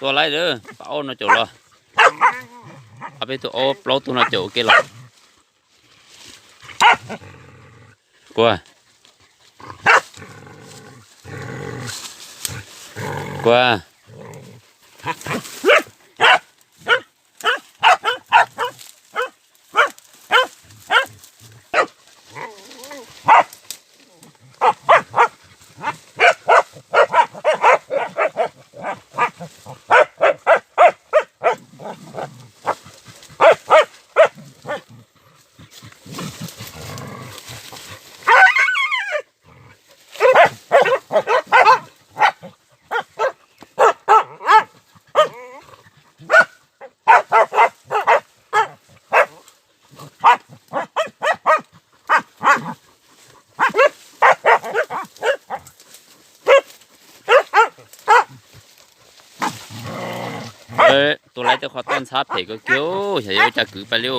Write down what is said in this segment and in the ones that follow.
Tua laib lawm, pab ob no caum los. Ob peb tug ob plaub tug no caum ua ke los. Kua. Kua. Tua laib tej qhov toj ntxhab phem kawg kiag, xyov yuav ua cas kwv pais li.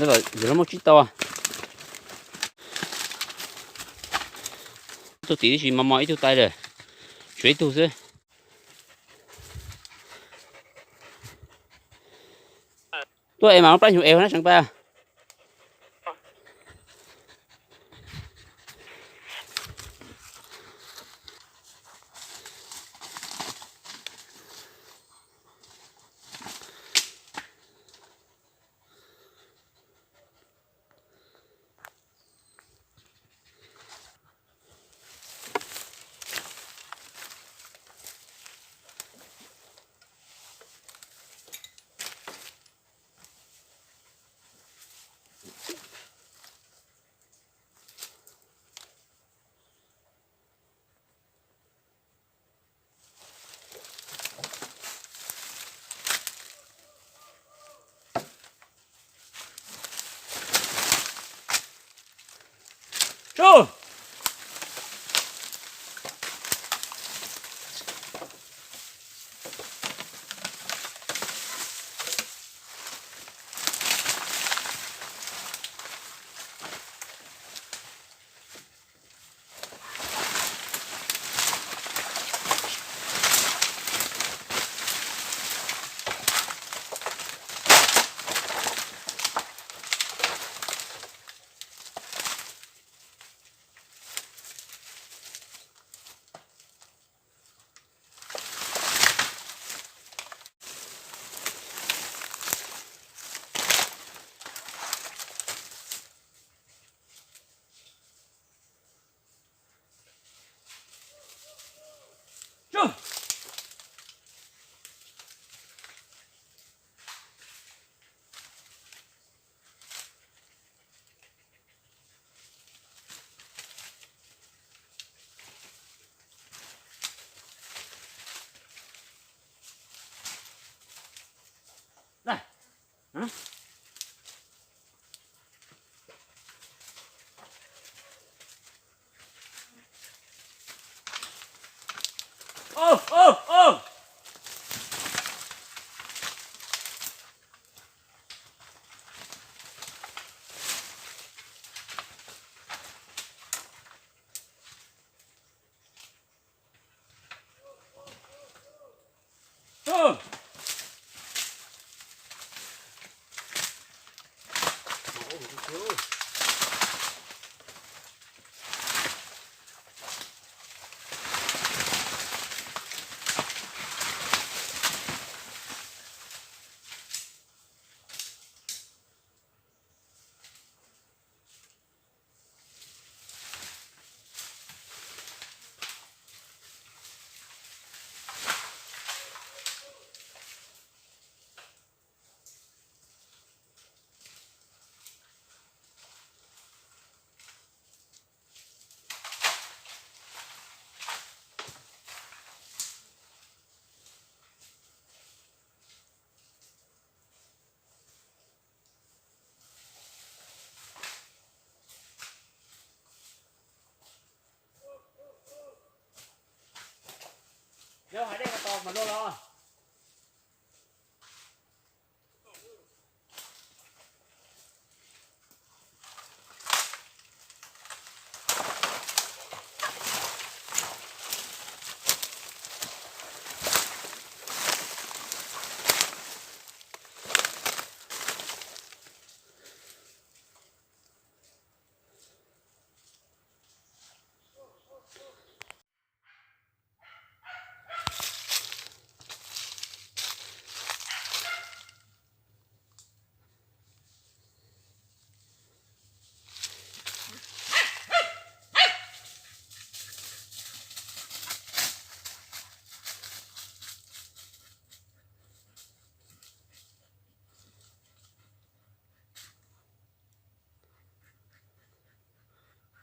Yog los muaj tsib tau. Tug tim tib si mos mos ib tug tai lawm, tshuav ib tug xwb. Tuaj es mam plab nyuv es na seev pab.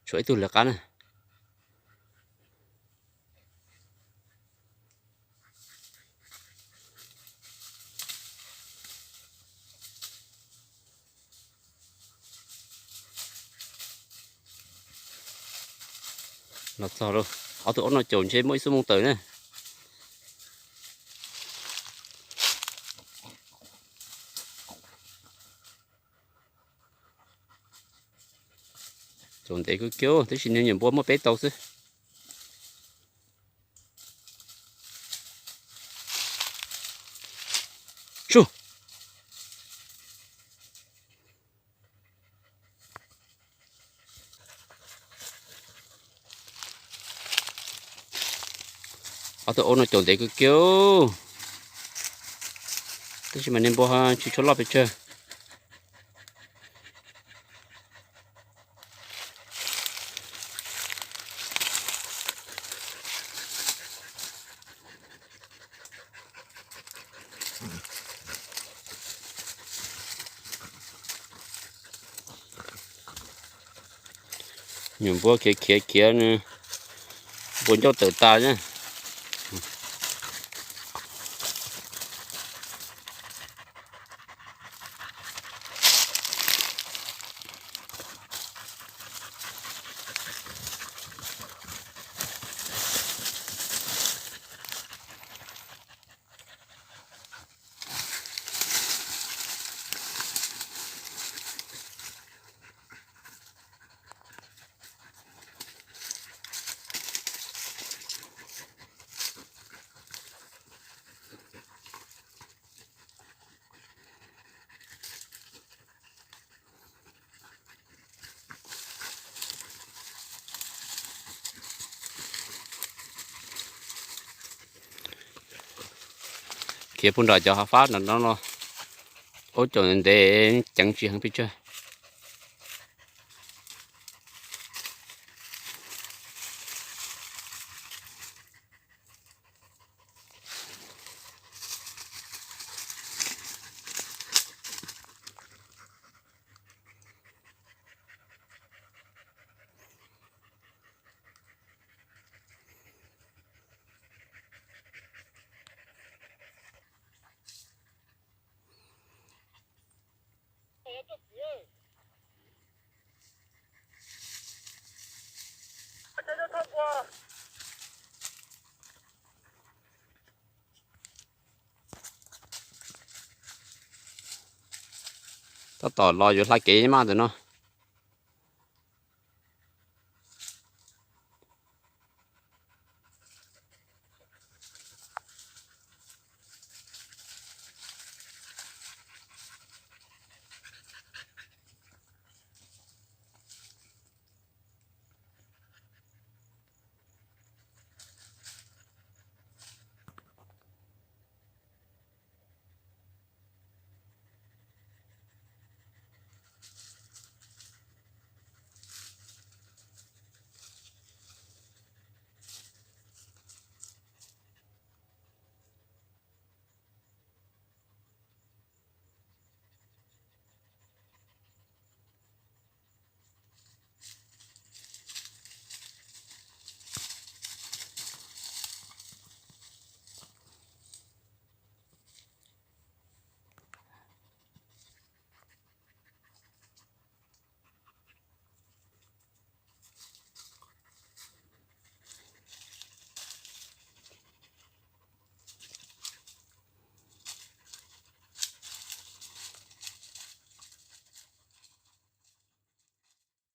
Tshuav ib tug lawv qab na. Los txog lauj, ob tug aub no caum ntshe muaj ib xuab moos tawm na. Caum ntev kawg kiag tab sis niag nyuam npua muaj peb tau xwb. Tsuj! Ob tug aub no caum ntev kawg kiag, tab sis mas niag npua tsis tshua loj pes tsawg. Nyuam npua khiav khiav khiav, npua ncauj tawm tas na. Khiav puag nram cov hav fab nram no los, aub caum ntev ceev tsis heev pes tsawg. Tab tom los yuav hla kev mas ntawm no.